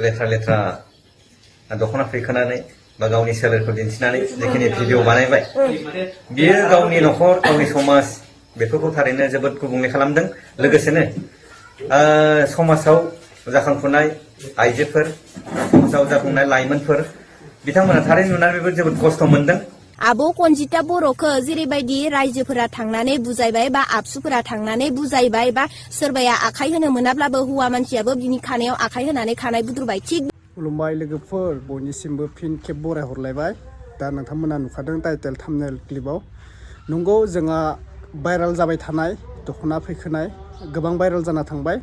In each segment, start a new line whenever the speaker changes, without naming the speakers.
लेथ्रा लेथ्रा दख'ना फैखानानै बा गावनि सोलेरखौ दिन्थिनानै जिखिनि भिडिअ बानायबाय बियो गावनि न'खर गावनि समाज बेफोरखौ थारैनो जोबोद गुबुंले खालामदों। लोगोसेनो समाजाव जाखांफुनाय आइजोफोर समाजाव जाखांनाय लाइमोनफोर बिथांमोना थारैनो नुनानै बेबो जोबोद खस्थ' मोनदों।
आब' कनजिता बर'खौ जेरैबायदि रायजोफोरा थांनानै बुजायबाय बा आबसुफोरा थांनानै बुजायबाय बा सोरबाया आखाइ होनो मोनाब्लाबो हौवा मानसियाबो बिनि खानायाव आखाइ होनानै खानाय बुद्रुबाय। थिग
खुलुमबाय लोगोफोर, बयनिसिमबो फिन खेब बराय हरलायबाय। दा नोंथांमोना नुखादों टाइटेल थाम्बनेल क्लिपाव। नंगौ, जोंहा भाइराल जाबाय थानाय दख'ना फैखोनाय गोबां भाइराल जाना थांबाय।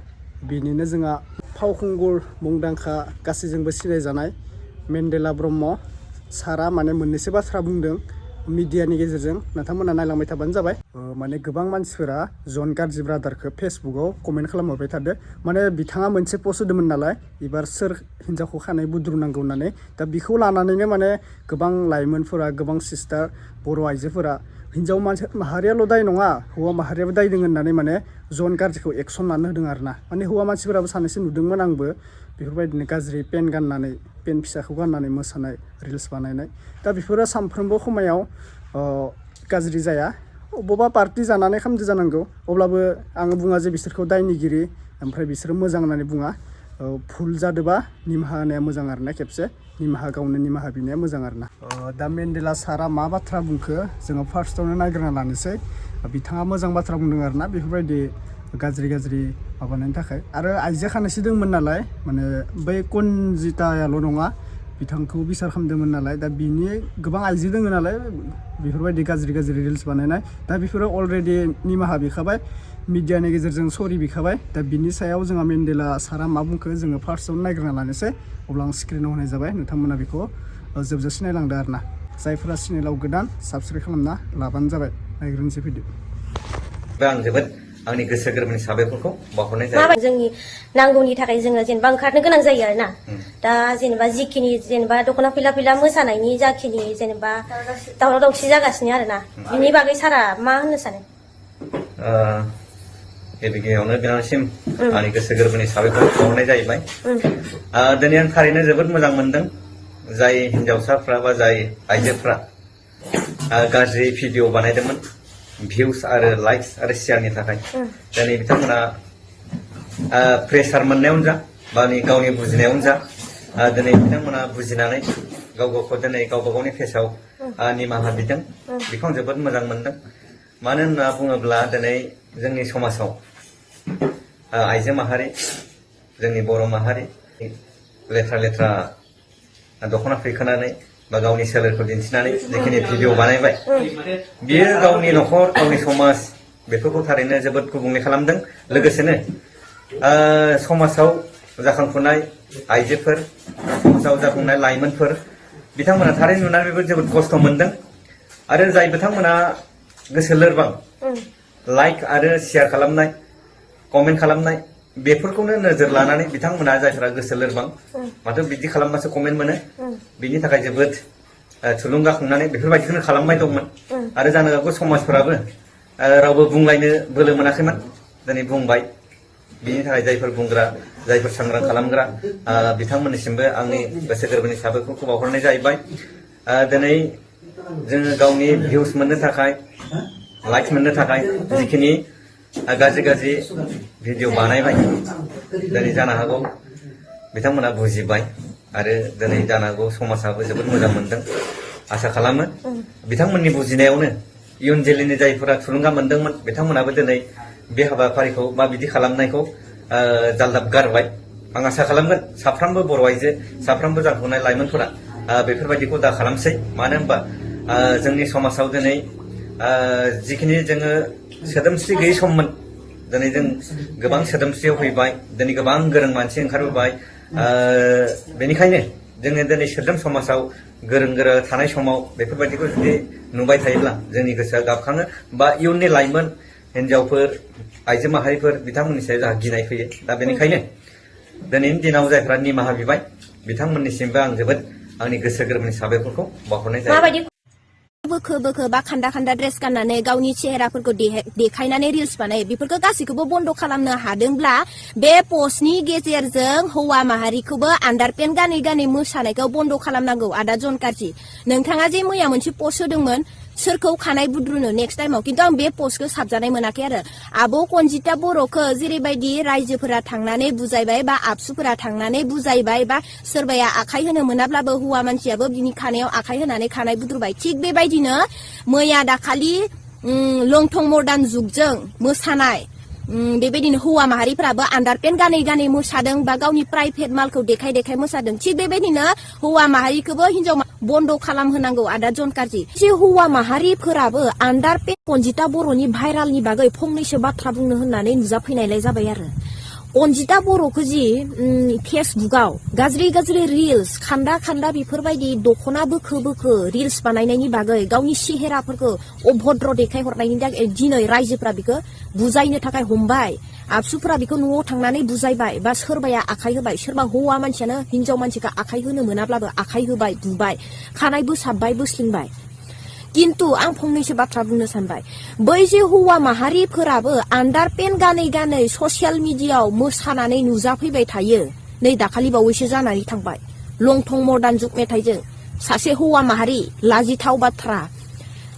बिनिनो जोंहा फावखुंगुर मुंदांखा गासैजोंबो सिनायजानाय मेंदेला ब्रह्म सारा माने मोननैसो बाथ्रा बुंदों मिडियानि गेजेरजों। नोंथांमोना नायलांबाय थाबानो जाबाय। माने गोबां मानसिफोरा जन गाज्रि ब्रादारखौ फेसबुकाव कमेन्ट खालामहरबाय थादो। माने बिथाङा मोनसे पस्ट होदोंमोन नालाय, एबार सोर हिन्जावखौ खानाय बुद्रुनांगौ होननानै। दा बेखौ लानानैनो माने गोबां लाइमोनफोरा, गोबां सिस्टार बर' आइजोफोरा हिन्जाव माहारियाल' दाय नङा, हौवा माहारियाबो दाय दङ होननानै माने जन गाज्रिखौ एक्सन लानो होदों आरो ना। माने हौवा मानसिफोराबो सानैसो नुदोंमोन आंबो बेफोरबायदिनो गाज्रि पेन्ट गाननानै, पेन्ट फिसाखौ गाननानै मोसानाय, रिल्स बानायनाय। दा बेफोरो सानफ्रोमबो समायाव गाज्रि जाया। बबेबा पार्टि जानानै खामदो जानांगौ, अब्लाबो आङो बुङा जे बिसोरखौ दायनिगिरि ओमफ्राय बिसोरो मोजां होननानै बुङा। भुल जादोंबा निमाहा होनाया मोजां आरोना, खेबसे गावनो निमाहा बिनाया मोजां आरोना। दा मेंदेला सारा मा बाथ्रा बुंखो जोङो फार्स्टआवनो नायग्रोना लानोसै। बिथाङा मोजां बाथ्रा बुंदों आरोना, बेफोरबायदि गाज्रि माबानायनि थाखाय। आरो आइजो खानैसो दंमोन नालाय, माने बै कनजितायाल' नङा, बिथांखौ बिसार खालामदोंमोन नालाय। दा बिनि गोबां आइजो दङ नालाय बेफोरबायदि गाज्रि रिल्स बानायनाय। दा बेफोरो अलरेडि निमाहा बिखाबाय, मिडियानि गेजेरजों सरि बिखाबाय। दा बिनि सायाव जोंहा मेंदेला सारा मा बुंखो जोङो फार्स्टआवनो नायग्रोना लानोसै। अब्ला आं स्क्रिनाव होनाय जाबाय, नोंथांमोना बेखौ जोबजासे नायलांदो आरोना। जायफोरा चेनेलाव गोदान साबस्क्राइब खालामना लाबानो जाबाय। नायग्रोनोसै भिडिअ।
आं जोबोद आंनि गोसो गोरबोनि साबायखरखौ बावहरनाय जायो।
जोंनि नांगौनि थाखाय जोङो जेनेबा ओंखारनो गोनां जायो आरोना। दा जेनेबा जिखिनि जेनेबा दख'ना फिला मोसानायनि जाखिनि जेनेबा दावराव दावसि जागासिनो आरोना, बिनि बागै सारा मा होननो सानो?
गिबियावनो बिथांनिसिम आंनि गोसो गोरबोनि साबायखर बावहरनाय जाहैबाय। दिनै आं थारैनो जोबोद मोजां मोनदों जाय हिन्जावसाफ्रा बा जाय आइजोफ्रा गाज्रि भिडिअ बानायदोंमोन भिउस आरो लाइक्स आरो शेयारनि थाखाय। दिनै बिथांमोना प्रेसार मोननायावनो जा बा गावनि बुजिनायावनो जा, दिनै बिथांमोना बुजिनानै गावखौ दिनै गावबा गावनि फेसाव निमाहा बिदों। बेखौ आं जोबोद मोजां मोनदों। मानो होनना बुङोब्ला दिनै जोंनि समाजाव आइजो माहारि, जोंनि बर' माहारि लेथ्रा लेथ्रा दख'ना फैखानानै बा गावनि सोलेरखौ दिन्थिनानै जिखिनि भिडिअ बानायबाय बियो गावनि न'खर गावनि समाज बेफोरखौ थारैनो जोबोद गुबुंले खालामदों। लोगोसेनो समाजाव जाखांफुनाय आइजोफोर समाजाव जाखांनाय लाइमोनफोर बिथांमोना थारैनो नुनानै बेबो जोबोद खस्थ' मोनदों। आरो जाय बिथांमोना गोसो लोरबां लाइक आरो शेयार खालामनाय, कमेन्ट खालामनाय बेफोरखौनो नोजोर लानानै बिथांमोना जायफोरा गोसो लोरबां माथो बिदि खालामबासो कमेन्ट मोनो, बिनि थाखाय जोबोद थुलुंगाखांनानै बेफोरबायदिखौनो खालामबाय दंमोन। आरो जानो हागौ समाजफोराबो रावबो बुंलायनो बोलो मोनाखैमोन, दिनै बुंबाय। बिनि थाखाय जायफोर बुंग्रा, जायफोर सांग्रां खालामग्रा बिथांमोननिसिमबो आंनि गोसो गोरबोनि साबायखरखौ बावहरनाय जाहैबाय। दिनै जोङो गावनि भिउस मोननो थाखाय, लाइक्स मोननो थाखाय जिखिनि गाज्रि भिडिअ बानायबाय, दिनै जानो हागौ बिथांमोना बुजिबाय आरो दिनै जानो हागौ समाजाबो जोबोद मोजां मोनदों। आसा खालामो बिथांमोननि बुजिनायावनो इयुन जोलैनि जायफोरा थुलुंगा मोनदोंमोन बिथांमोनाबो दिनै बे हाबाफारिखौ बा बिदि खालामनायखौ जालदाब गारबाय। आं आसा खालामगोन साफ्रोमबो बर' आइजो, साफ्रोमबो जाखांफुनाय लाइमोनफोरा बेफोरबायदिखौ दा खालामसै। मानो होनबा जोंनि समाजाव दिनै जिखिनि जोङो सोदोमस्रि गैयै सममोन, दिनै जों गोबां सोदोमस्रियाव फैबाय, दिनै गोबां गोरों मानसि ओंखारबोबाय। बेनिखायनो जोङो दिनै सोद्रोम समाजाव गोरों गोरा थानाय समाव बेफोरबायदिखौ जुदि नुबाय थायोब्ला जोंनि गोसोआ गाबखाङो बा इयुननि लाइमोन हिन्जावफोर, आइजो माहारिफोर बिथांमोननि सायाव जोंहा गिनाय फैयो। दा बेनिखायनो दिनैनि दिनाव जायफ्रा निमाहा बिबाय बिथांमोननिसिमबो आं जोबोद आंनि गोसो गोरबोनि साबायखरखौ बावहरनाय जायो।
बोखो बोखो बा खान्दा खान्दा ड्रेस गाननानै गावनि चेहेराफोरखौ देखायनानै रिल्स बानायो बेफोरखौ गासैखौबो बन्द खालामनो हादोंब्ला बे पस्टनि गेजेरजों हौवा माहारिखौबो आन्डारपेन्ट गानै गानै मोसानायखौ बन्द खालामनांगौ आदा जनकार्जि नोंथाङा जे मैया मोनसे पस्ट होदोंमोन सोरखौ खानाय बुद्रुनो नेक्स्ट टाइमाव किन्तु आं बे पस्टखौ साबजानाय मोनाखै आरो आब' कनजिता बर'खौ जेरैबायदि रायजोफोरा थांनानै बुजायबाय बा आबसुफोरा थांनानै बुजायबाय बा सोरबाया आखाइ होनो मोनाब्लाबो हौवा मानसियाबो बिनि खानायाव आखाइ होनानै खानाय बुद्रुबाय थिग बेबायदिनो मैया दाखालि लंथं मर्दान जुगजों मोसानाय बेबायदिनो हौवा माहारिफोराबो आन्डारपेन्ट गानै गानै मोसादों बा गावनि प्राइभेट मालखौ देखाय देखाय मोसादों थिग बेबायदिनो हौवा माहारिखौबो हिनजाव बन्द खालामहोनांगौ आदा जनकार्जि जे हौवा माहारिफोराबो आन्डारपेन्ट कनजिता बर'नि भाइरालनि बागै फंनैसो बाथ्रा बुंनो होननानै नुजाफैनायलाय जाबाय आरो कनजिता बर'खौ जि फेसबुकआव गाज्रि गाज्रि रिल्स खान्दा खान्दा बेफोरबायदि दखना बोखो बोखो रिल्स बानायनायनि बागै गावनि सेहेराफोरखौ अभद्र देखायहरनायनि थाखाय दिनै रायजोफ्रा बेखौ बुजायनो थाखाय हमबाय आबसुफोरा बेखौ न'आव थांनानै बुजायबाय बा सोरबाया आखाइ होबाय सोरबा हौवा मानसियानो हिनजाव मानसिखौ आखाइ होनो मोनाब्लाबो आखाइ होबाय बुबाय खानाय बोसाबबाय बोस्लिंबाय किन्तु आं फंनैसो बाथ्रा बुंनो सानबाय बै जे हौवा माहारिफोराबो आन्डारपेन्ट गानै गानै ससियेल मिडियाआव मोसानानै नुजाफैबाय थायो नै दाखालि बावैसो जानानै थांबाय लंथं मर्दान जुग मेथाइजों सासे हौवा माहारि लाजिथाव बाथ्रा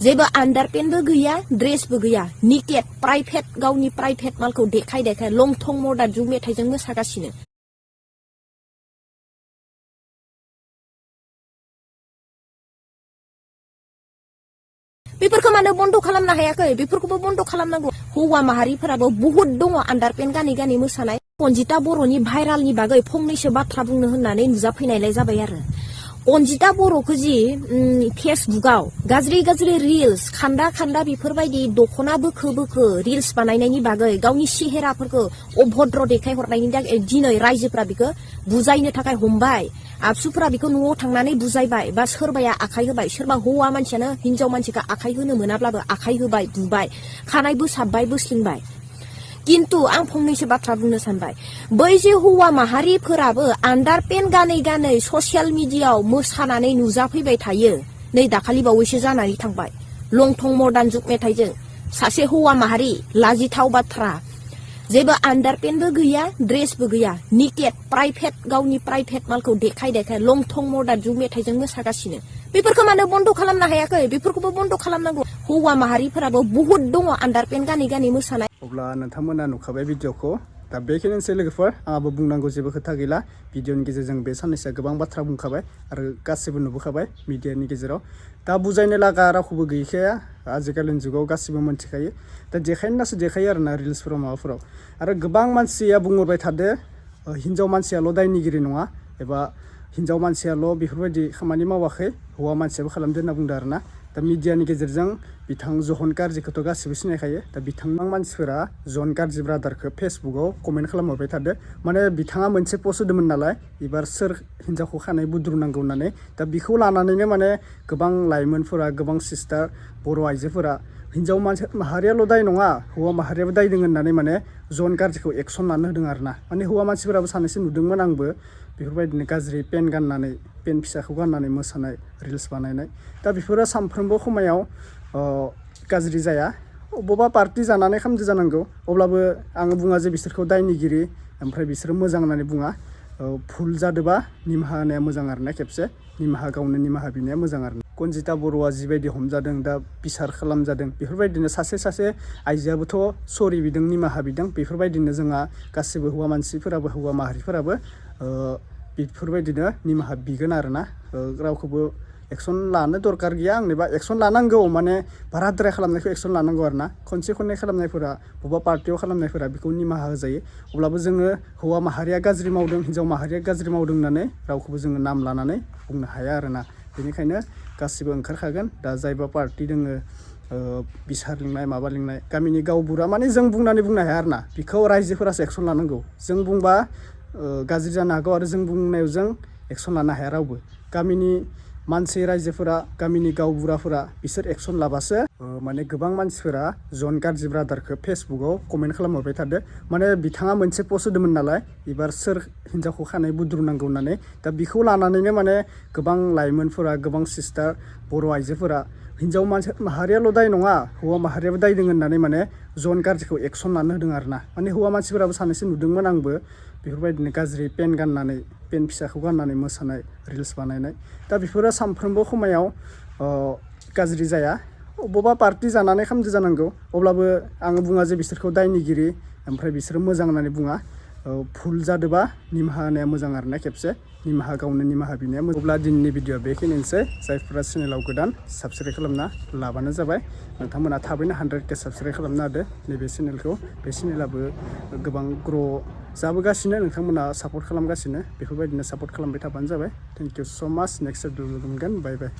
जेबो आन्डारपेन्टबो गैया ड्रेसबो गैया निकेट प्राइभेट गावनि प्राइभेट मालखौ देखाय देखाय लंथं मर्दान जुग मेथाइजों मोसागासिनो बेफोरखौ मानो बन्द खालामनो हायाखै बेफोरखौबो बन्द खालामनांगौ हौवा माहारिफोराबो बहुत दङ आन्डारपेन्ट गानै गानै मोसानाय कनजिता बर'नि भाइरालनि बागै फंनैसो बाथ्रा बुंनो होननानै नुजाफैनायलाय जाबाय आरो कनजिता बर'खौ जि फेसबुकआव गाज्रि गाज्रि रिल्स खान्दा खान्दा बेफोरबायदि दखना बोखो बोखो रिल्स बानायनायनि बागै गावनि सेहेराफोरखौ अभद्र देखायहरनायनि थाखाय दिनै रायजोफ्रा बेखौ बुजायनो थाखाय हमबाय आबसुफोरा बेखौ न'आव थांनानै बुजायबाय बा सोरबाया आखाइ होबाय सोरबा हौवा मानसियानो हिनजाव मानसिखौ आखाइ होनो मोनाब्लाबो आखाइ होबाय बुबाय खानाय बोसाबबाय बोस्लिंबाय किन्तु आं फंनैसो बाथ्रा बुंनो सानबाय बै जे हौवा माहारिफोराबो आन्डारपेन्ट गानै गानै ससियेल मिडियाआव मोसानानै नुजाफैबाय थायो नै दाखालि बावैसो जानानै थांबाय लंथं मर्दान जुग मेथाइजों सासे हौवा माहारि लाजिथाव बाथ्रा जेबो आन्डारपेन्टबो गैया ड्रेसबो गैया निकेट प्राइभेट गावनि प्राइभेट मालखौ देखाय देखाय लंथं मर्दान जुग मेथाइजों मोसागासिनो बेफोरखौ मानो बन्द खालामनो हायाखै बेफोरखौबो बन्द खालामनांगौ हौवा माहारिफोराबो बहुत दङ आन्डारपेन्ट गानै गानै मोसानाय
अब्ला नोंथांमोना नुखाबाय भिडिअखौ दा बेखिनिसै लोगोफोर आंहाबो बुंनांगौ जेबो खोथा गैला भिडिअनि गेजेरजों बे साननैसोआ गोबां बाथ्रा बुंखाबाय आरो गासिबो नुबोखाबाय मिडियानि गेजेराव दा बुजायनो लागा रावखौबो गैखाया आजिखालिनि जुगाव गासिबो मोनथिखायो दा देखायनोसो देखायो आरोना रिल्सफोराव माबाफोराव आरो गोबां मानसिया बुंहरबाय थादो हिनजाव मानसियाल' दायनिगिरि नङा एबा हिनजाव मानसियाल' बेफोरबायदि खामानि मावाखै हौवा मानसियाबो खालामदो होनना बुंदो आरोना दा मिडियानि गेजेरजों बिथां जहनकार्जिखौथ' गासिबो सिनायखायो दा बिथांमोन मानसिफोरा जहनकार्जि ब्रादारखौ फेसबुकआव कमेन्ट खालामहरबाय थादो माने बिथाङा मोनसे पस्ट होदोंमोन नालाय एबार सोर हिनजावखौ खानाय बुद्रुनांगौ होननानै दा बेखौ लानानैनो माने गोबां लाइमोनफोरा गोबां सिस्टार बर' आइजोफोरा हिनजाव माहारियाल' दाय नङा हौवा माहारियाबो दाय दङ होननानै माने जहनकार्जिखौ एक्सन लानो होदों आरोना माने हौवा मानसिफोराबो सानैसो नुदोंमोन आंबो बेफोरबायदिनो गाज्रि पेन्ट गाननानै पेन्ट फिसाखौ गाननानै मोसानाय रिल्स बानायनाय दा बेफोरो सानफ्रोमबो समायाव गाज्रि जाया बबेबा पार्टि जानानै खामदो जानांगौ अब्लाबो आङो बुङा जे बिसोरखौ दायनिगिरि ओमफ्राय बिसोरो मोजां होननानै बुङा भुल जादोंबा निमाहा होनाया मोजां आरोना खेबसे निमाहा गावनो निमाहा बिनाया मोजां आरो कनजिता बर'आ जिबायदि हमजादों दा बिसार खालामजादों बेफोरबायदिनो सासे आइजोआबोथ' सरि बिदों निमाहा बिदों बेफोरबायदिनो जोंहा गासिबो हौवा मानसिफोराबो हौवा माहारिफोराबो बेफोरबायदिनो निमाहा बिगोन आरोना रावखौबो एक्सन लानो दरकार गैया आंनिबा एक्सन लानांगौ माने बाराद्राय खालामनायखौ एक्सन लानांगौ आरोना खनसे खननै खालामनायफोरा बबेबा पार्टियाव खालामनायफोरा बेखौ निमाहा होजायो अब्लाबो जोङो हौवा माहारिया गाज्रि मावदों हिनजाव माहारिया गाज्रि मावदों होननानै रावखौबो जोङो नाम लानानै बुंनो हाया आरोना बेनिखायनो गासिबो ओंखारखागोन दा जायबा पार्टि दोङो बिसार लिंनाय माबा लिंनाय गामिनि गावबुरा माने जों बुंनानै बुंनो हाया आरोना बेखौ रायजोफोरासो एक्सन लानांगौ जों बुंबा गाज्रि जानो हागौ आरो जों बुंनायाव जों एक्सन लानो हाया रावबो गामिनि मानसि रायजोफोरा गामिनि गावबुराफोरा बिसोर एक्सन लाबासो माने गोबां मानसिफोरा जन गाज्रि ब्रादारखौ फेसबुकाव कमेन्ट खालामहरबाय थादो माने बिथाङा मोनसे पस्ट होदोंमोन नालाय एबार सोर हिन्जावखौ खानाय बुद्रुनांगौ होननानै दा बिखौ लानानैनो माने गोबां लाइमोनफोरा गोबां सिस्टार बर' आइजोफोरा हिन्जाव माहारियाल' दाय नङा हौवा माहारियाबो दाय दङ होननानै माने जन गाज्रिखौ एक्सन लानो होदों आरो ना माने हौवा मानसिफोराबो सानैसो नुदोंमोन आंबो बेफोरबायदिनो गाज्रि पेन्ट गाननानै पेन्ट फिसाखौ गाननानै मोसानाय रिल्स बानायनाय दा बेफोरो सानफ्रोमबो समायाव गाज्रि जाया बबेबा पार्टि जानानै खामदो जानांगौ अब्लाबो आङो बुङा जे बिसोरखौ दायनिगिरि ओमफ्राय बिसोरो मोजां होननानै बुङा भुल जादोंबा निमाहा होनाया मोजां आरोना खेबसे निमाहा गावनो निमाहा बिनाया मोजां अब्ला दिनैनि भिडिअ बेखिनिसै जायफोरा चेनेलाव गोदान साबस्क्राइब खालामना लाबानो जाबाय नोंथांमोना थाबैनो 100K साबस्क्राइब खालामना होदो नैबे चेनेलखौ बे चेनेलाबो गोबां ग्र' जाबोगासिनो नोंथांमोना सापर्ट खालामगासिनो बेफोरबायदिनो सापर्ट खालामबाय थाबानो जाबाय थेंक इउ स' माच नेक्स्ट भिडिअ लोगो मोनगोन बाय बाय